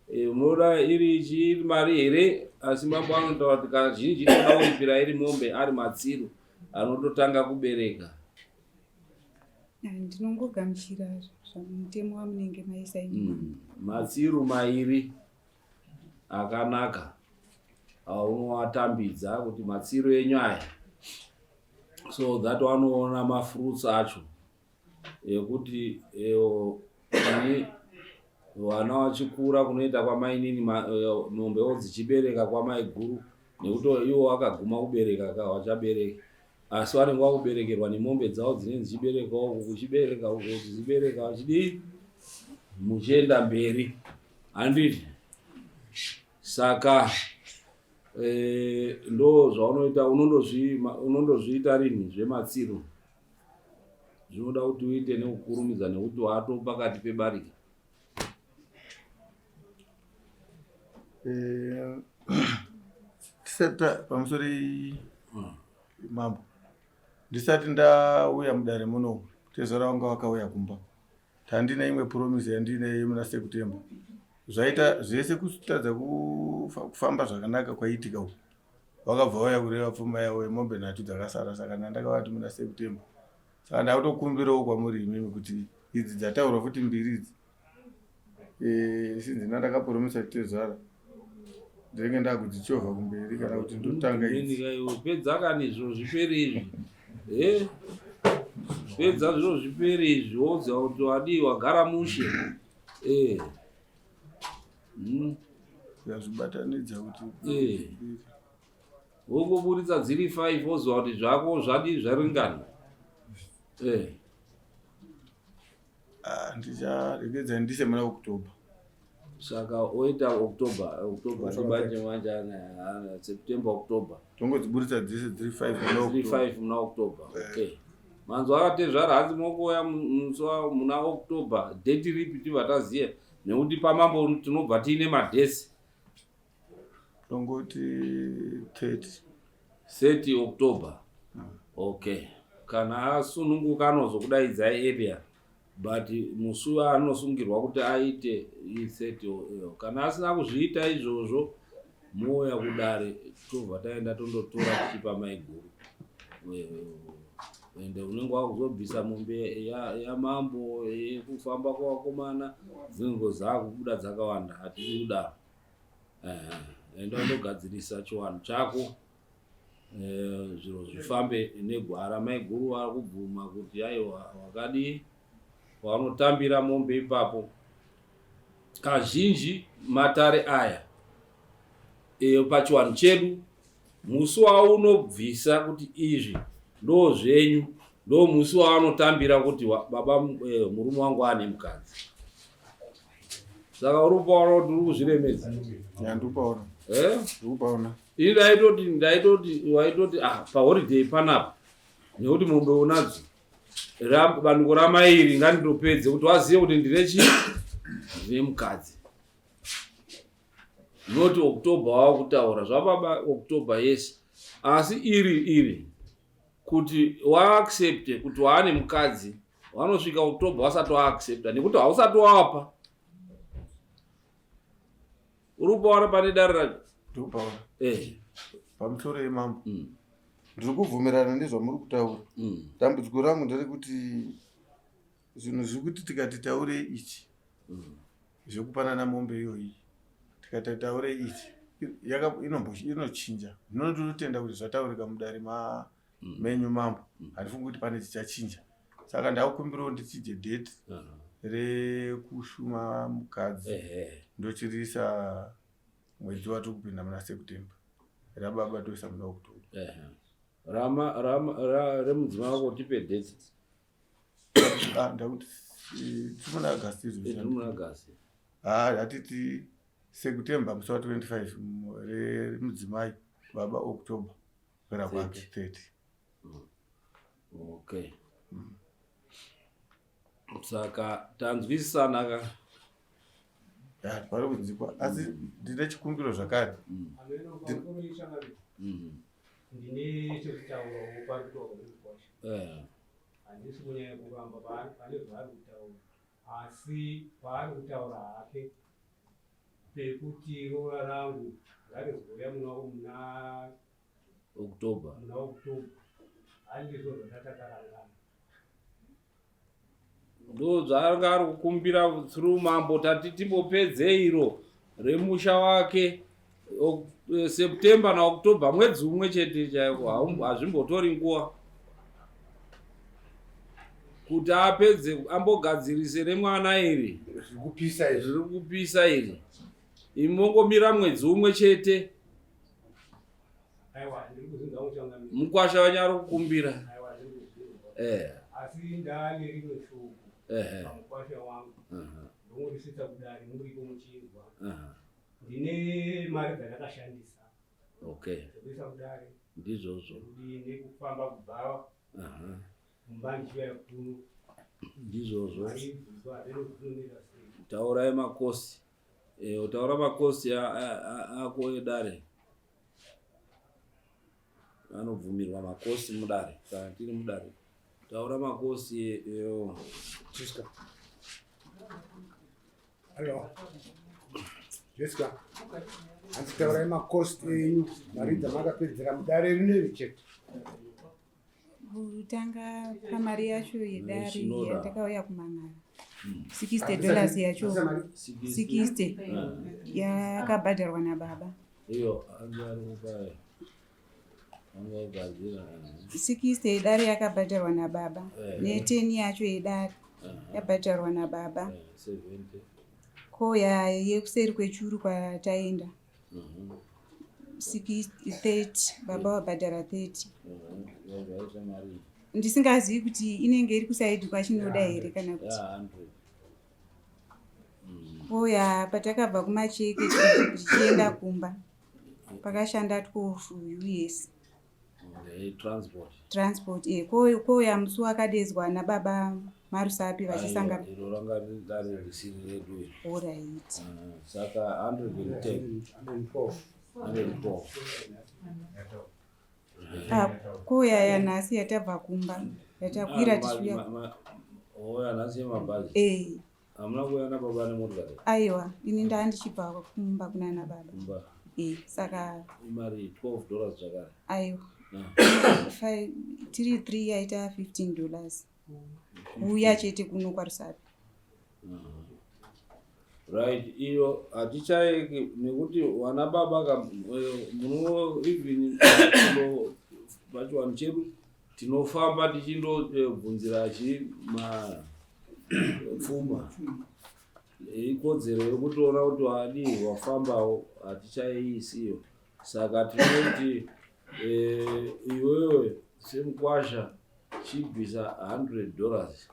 Eh, unoda iri chii mari here asi mambo anotaura kuti kazhinji toda kuripira iri mombe ari matsiru anototanga kubereka. Ah, ndinongogamuchira mutemo wamunenge maisa ini Matsiru mairi akanaka aunoatambidza kuti matsiru enyu aya so that wanoona mafruits acho yekuti ini vana vachikura kunoita kwamainini mombewo dzichibereka kwamaiguru nekuti iwo wakaguma kubereka ka wachabereka asi vanenge vakuberekerwa nemombe dzavo dzinenge dzichibereka uku kuchibereka uku dzichibereka vachidii muchienda mberi handiti saka e, ndo zvaunoita unondozviita rinhi zvematsiro Zvinoda kuti uite nekukurumidza nekuti wato pakati pebarika. Eh, tisati pamusoro mambo ndisati ndauya mudare muno tezvara vanga vakauya kumba tandine imwe promise yandine muna sekutemba zvaita zvese kutadza kufamba zvakanaka kwaiitika uku Vakabva vauya kureva pfuma yavo yemombe nhatu dzakasara saka ndandakavati muna September. Saka ndakutokumbirawo kwamuri imimi kuti idzi dzataurwa futi mbiri idzi eh, sinzi ndandakapromisa tezvara ndinenge ndakudzichovha kumberi kana kuti ndotanga idzi. Pedza kani zviro zvipere izvi. Eh? Pedza zviro zvipere izvi woudza kuti wadii wagara mushe. Eh. Hmm. Yazvibatanidza kuti eh. Wongoburitsa dziri 5 woziva kuti zvako zvadii zvaringana. Eh. Ah, ndicharegedza ndise muna October. Saka oita October, October ndibanje manje ana September October. Tongodziburitsa dzese dziri 5 muna October. Dziri 5 muna October. Eh. Okay. Manzwa akatezvara hanzi mokouya musi muna October date ripi tibva taziva nekuti pamambo tinobva tiine madhesi tongoti 30 30 October okay kana asununguka anozokudaidzai earlier but musi waanosungirwa kuti aite i30 kana asina kuzviita izvozvo mouya kudare tobva taenda tondotora tichipa maiguru ende unenge wakuzobvisa mombe yamambo yekufamba kwavakomana dzinenge dzakubuda dzakawanda hatidi kudaro enda undogadzirisa chiwanhu chako eh, zviro zvifambe negwara maiguru vari kubvuma kuti aiwa wakadii wanotambira mombe ipapo kazhinji matare aya e, pachiwanhu chedu musi waunobvisa kuti izvi ndo zvenyu ndo musi waanotambira kuti baba e, murume wangu ane mukadzi saka uri kupaona kuti uri kuzviremedza ndikupaona eh? ndikupaona ini ndaitoti ndaitoti waitoti ah paholiday panapa nekuti mombe unadzo bandiko ramai iri nganditopedze kuti wazive kuti ndine chii ndine mukadzi not october wakutaura zvababa october yes asi iri iri kuti waaccepte kuti waane mukadzi wanosvika october wasati waaccepta nekuti hausati wapa uri kupaona pane dare racho ndikupaona eh. pamusoro yemambo mm. ndiri kubvumirana nezvamuri kutaura mm. dambudziko rangu nderekuti zvinhu zviri kuti tikati taure ichi mm. zvekupanana mombe iyoyi tikati taure ichi inochinja ndinototenda kuti zvataurika mudare ma mm. menyu mambo mm. handifungi kuti pane chichachinja saka ndakukumbirawo ndichije date uh -huh. rekushuma mukadzi ndochiriisa mwedzi watiri kupinda muna september rababa toisa muna october rama rama remudzimai wako tipe date ah, ndakuti tiri muna agasti tiri muna agasti ah, hatiti september musi wa 25 remudzimai baba october kupera kwake 30. Okay. Saka tanzwisisana ka? Ya, pari kunzikwa asi ndine chikumbiro zvakare. Ndine chekutaurawo pari kutaurwa nemukwasha. Handisi kunyanya kuramba pane zvaari kutaura asi paari kutaura hake pekuti roora rangu ngarizouya muna muna October. Muna October. Handizvo zvatakarangana. Ndo zvaanga ari kukumbira through mambo tati timbopedze iro remusha wake eh, September naOctober mwedzi umwe chete chaiko hazvimbotori nguva kuti apedze ambogadzirise remwana iri zviri kupisa iri imongomira mwedzi umwe chete mukwasha wenyu ari kukumbira eh. asi ndane rimwe shoko pamukwasha wangu ndongorisvitsa kudare muripo muchinzwa ndine mari dzandakashandisa okay dzekuisa kudare ndizvozvo ndine kufamba kubva mumba ndichiuya kuno ndizvozvo taurai makosi Eh, utaura makosi ako edare anobvumirwa makosi mudare kana tiri mudare taura makosi eyo Jessica. Hello. Jessica. Hanzi taurai makosi enyu mari dzamakapedzera mudare rineri chete. Kutanga pamari yacho yedare yatakauya kumangara 60 dollars yacho 60 yakabhadharwa nababa. Iyo 60 yedare yakabhadharwa nababa ne10 yacho yedare yabhadharwa nababa. Ko yekuseri kwechuru kwataenda 30 baba wabhadhara 30 ndisingazivi kuti inenge iri kusaidi kwachinoda here kana kuti oya patakabva kumacheke tichienda kumba pakashanda 12 us transport transport eh kouya musi wakadedzwa nababa Marusapi vachisangana. Iro ranga riri dare risiri redu iri. Alright. Saka 110. 112. 112. Ah, kouya yanhasi yatabva kumba yatakwira tichiuya. Oya nhasi yemabhazi. Eh. Hamuna kuuya nababa nemotokari? Aiwa, ini ndaa ndichibva kumba kunana baba. Kumba. Eh, saka imari 12 dollars zvakare. Aiwa. Tiri 3 yaita 15 dollars. Kuuya chete kuno kwaRusape. Right, iyo hatichaeki nekuti vana baba ka eh, muno even pachivanhu chedu tinofamba tichindobvunzira chi mapfuma ikodzero yekutoona kuti wadii wafambawo hatichaiisiyo saka tinoti eh, iwewe semukwasha chibvisa 100 dollars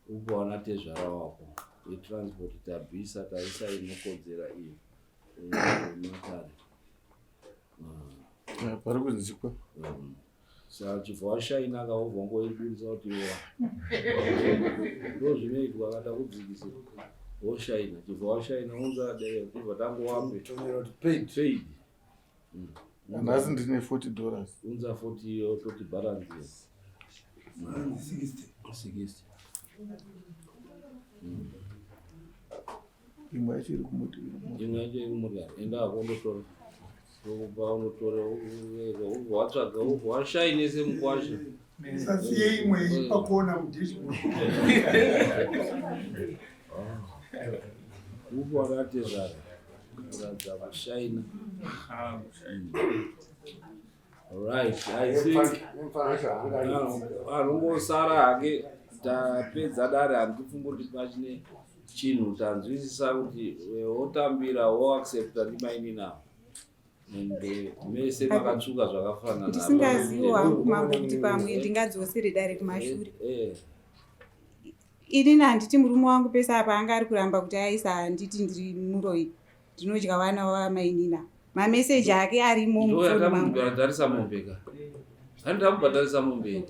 upe wana tezvara wako yetransport tabvisa taisa inokodzera iyo eh, matare pari kunzikwa mm. Saka chibva washaina ka wobva wangoibudisa kuti wa ndozvinoitwa ka takudzikisira woshaina chibva washaina unza dai tibva tangowape paid paid nhasi ndine 40 dollars unza 40 iyo toti balance iyo 60 Imwe yacho iri kumoti. Imwe yacho iri kumoti. Enda hako undotora. Ndokupa unotora ubva watsvaga ubva washaine semukwasha. Sasiye imwe pakona mudishboard. Ubva wakatezvara. Kuratidza kushaina. Right, I think anongosara hake tapedza dare handifungi kuti pachine chinhu tanzwisisa kuti eh, wotambira woaccepta ndimainini avo and eh, mese makatsvuka zvakafanana Ndisingaziviwo hangu mambo kuti pamwe ndingadzosere dare kumashure. Eh, Inini handiti murume wangu pese apa anga ari kuramba kuti aisa handiti ndiri muroyi ndinodya vana vamainina. Mameseji ake arimo ndo mufoni mangu. yatatarisa mombe ka. Handi ndamubhadharisa mombe.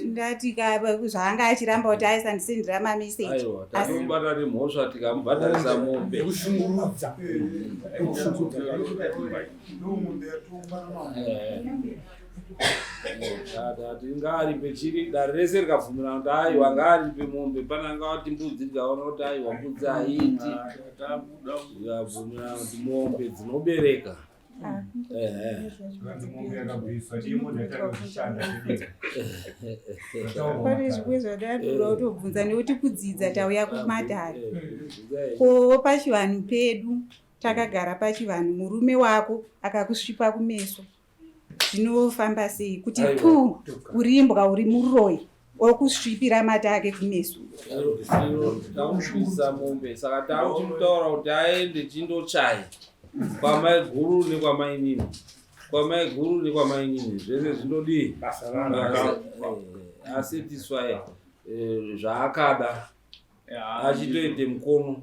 Ndati zvaanga achiramba kuti aisandisendera mameseji. Aiwa, tatomubata nemhosva tikamubhadharisa mombe. Kushungurudza. Tati ngaaripe chiri dare rese rikabvumirana kuti aiwa ngaaripe mombe pane anga vati mbudzi tikaona kuti aiwa mbudzi haiiti. Tikabvumirana kuti mombe dzinobereka. Pane zvimwe zvandadura kutobvunza nekuti kudzidza tauya kumatare. Ko pachivanhu pedu takagara pachivanhu murume wako akakusvipa kumeso zvinofamba sei kuti puu uri imbwa uri muroyi okusvipira mata ake kumeso. Tamusvipisa mombe saka takuchimutaura kuti aende chindochaya kwamaiguru nekwamainini kwamaiguru nekwamainini zvese zvindodii asetiswaye eh, zvaakada achitoite mukono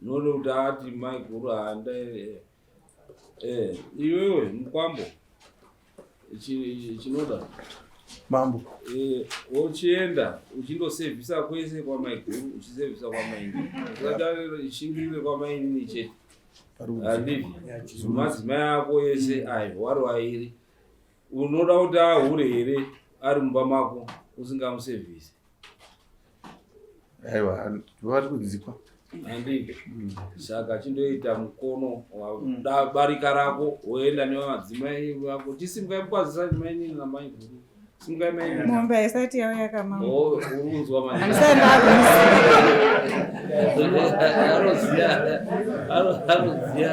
node kuti ati maiguru handa eh, eh, iwewe mukwambo chinoda mambo eh, wochienda uchindosevhisa kwese kwamaiguru uchisevhisa kwamainini usati shingirire kwamainini chete handiti madzimai ako ese ayo wari wairi unoda kuti ahure here ari mumba mako usingamusevhisi aiwa vari kudzikwa handiti saka chindoita mukono barika rako woenda nevamadzimai vako chisimukai mukwazisa mainini namaiguru simukai mainini Mombe isati yauya kamambo. Oh, uri kunzwa manje Handisati ndakunzwa. Anoziya anoziya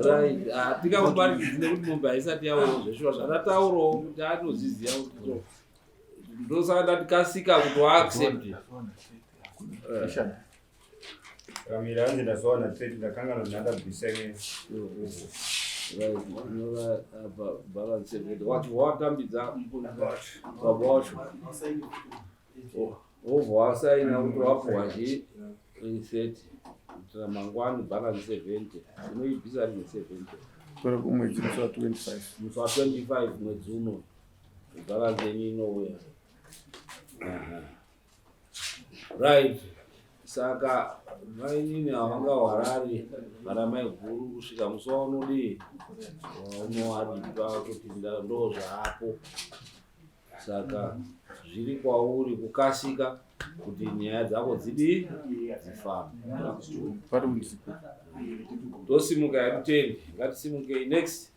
right hatingamubarikidzi nekuti mombe haisati yauya zveshuwa zvandataurawo kuti anozviziva kuti so ndosaka ndati kasika kuti waaccept Kamira hanzi ndazowana 30 ndakangana kuti ndandabvisa imwe. Balance wati watambidza baba wacho wobva wasaina kuti wapuhwa chi 30 kuitira mangwani balance 70 unoibvisa rini 70 kore kumwedzi musi wa 25 musi wa 25 mwedzi uno balance yenyu inouya. Aha. Right, saka mainini havangawarari vana maiguru kusvika musi waunodii waunowanikwa kuti ndo zvaapo saka zviri kwauri kukasika kuti nyaya dzako dzidii dzifambe. Pari kunzikwa. Tosimuka yatitendi ngatisimukei next.